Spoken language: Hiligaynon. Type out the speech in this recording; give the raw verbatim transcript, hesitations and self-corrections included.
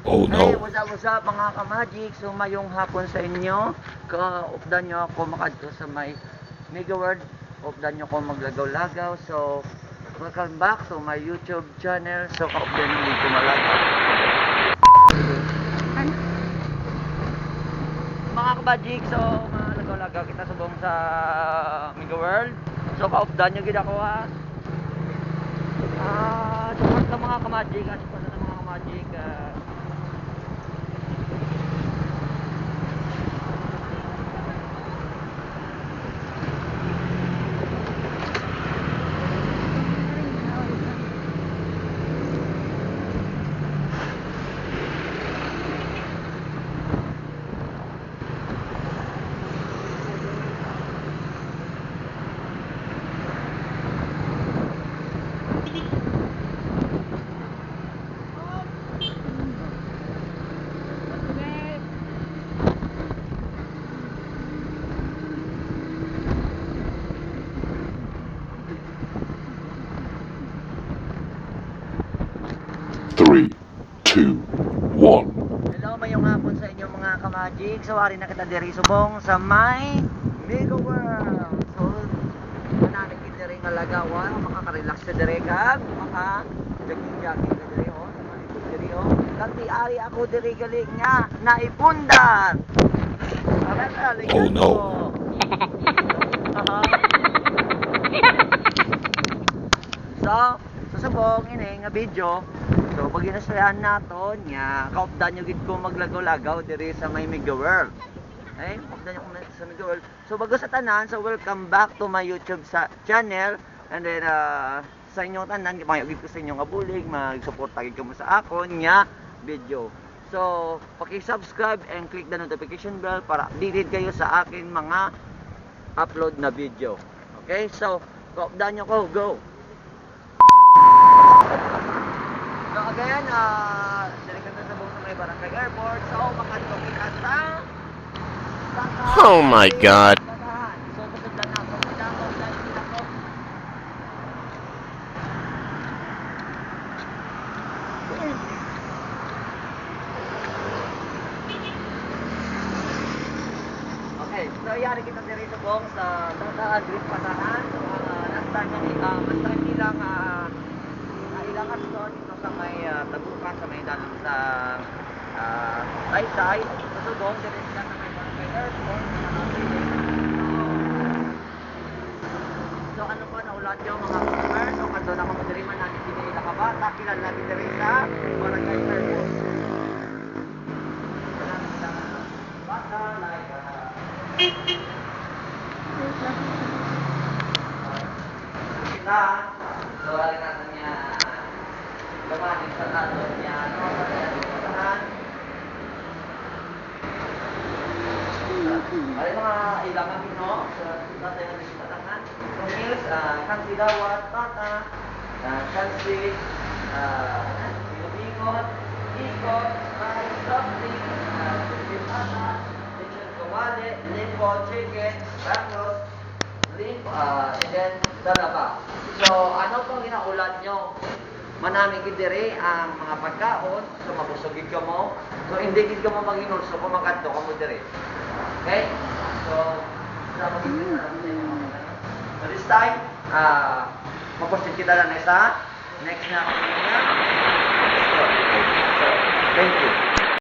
Oh, no. Hey, what's up, what's up, mga ka-Magic? So, mayong hapon sa inyo. Kaupdan nyo ako makadto sa may Mega World. Updan nyo ako maglagaw-lagaw. So, welcome back to my YouTube channel. So, kaupdan nyo dito malagaw. Mga ka-Magic, so, malagaw-lagaw kita subong sa Mega World. So, kaupdan nyo gid ako, ha. Ah, support lang, mga ka-Magic, ha. Support lang, mga ka-Magic, ah. Three, two, one. Hello, mayong hapon sa inyo, mga ka-Magic. So, ari na kita diri subong sa may Mega World. So, manami kita diri nga lagawan, makakarelax ka diri kag maka-jogging-jogging ka diri, oh. Diri, oh. Kag ari ako diri gali nga naipundar. Tara, tara, Oh, no. Aha. So, sa subong ini nga video, so, pag-inusyahan naton nga kaupdan nyo gid ko maglagaw-lagaw diri sa may Mega World. Eh, kaupdan nyo ko sa Mega World. So, bago sa tanan, so, welcome back to my YouTube sa channel. And then, ah, sa inyong tanan, maayo gid ko sa inyo nga bulig, magsuporta gid kamo sa akon nga video. So, paki-subscribe and click the notification bell para updated kayo sa akin mga upload na video. Okay? So, kaupdan nyo ko. Go! So, again, ah, diri kami sa subong sa may Barangay Airport. So, makadto kita sa, sa Oh my God. Batahan. So, kusog lang na. Kusog lang na. Kusog lang na. Okay, so yari kita diri subong sa Batahan, Great Batahan. Ah, last time na, ah, last time nila nga, ah, ilang aksyon ito sa may, ah, Tagukan, sa may dalan sa, ah, Taytay. Sa subong, diri sila sa may Barangay Airport. So, ano pa na ulat yung mga customers? So, kadto na kamo diri, manami kini ila ka bata, kilala natin diri sa Barangay Airport. Bata, like, ah, kita, so, ari natin niya, gamanin sa natin niya, ano, sa natin niya, Ay, mga ilaman, no? Sa tatay ng batahan. Meals, ah, kansi dawat, pata, ah, kansi, ah, bingot, ikot, rice, soft drink, ah, chicken pata, lechon kawali, limpo, chicken, bangos, limp, ah, and then, dalaba. So, ano pang ginaulan nyo? Manami gid diri ang mga pagkaon, so mabusog gid kamo. So, hindi gid kamo maghinulso kung makadto kamo diri. Okay? So, salamat gid sa inyo mga pagkaon. So, this time, ah, mag-proceed kita lang sa next na. So, thank you.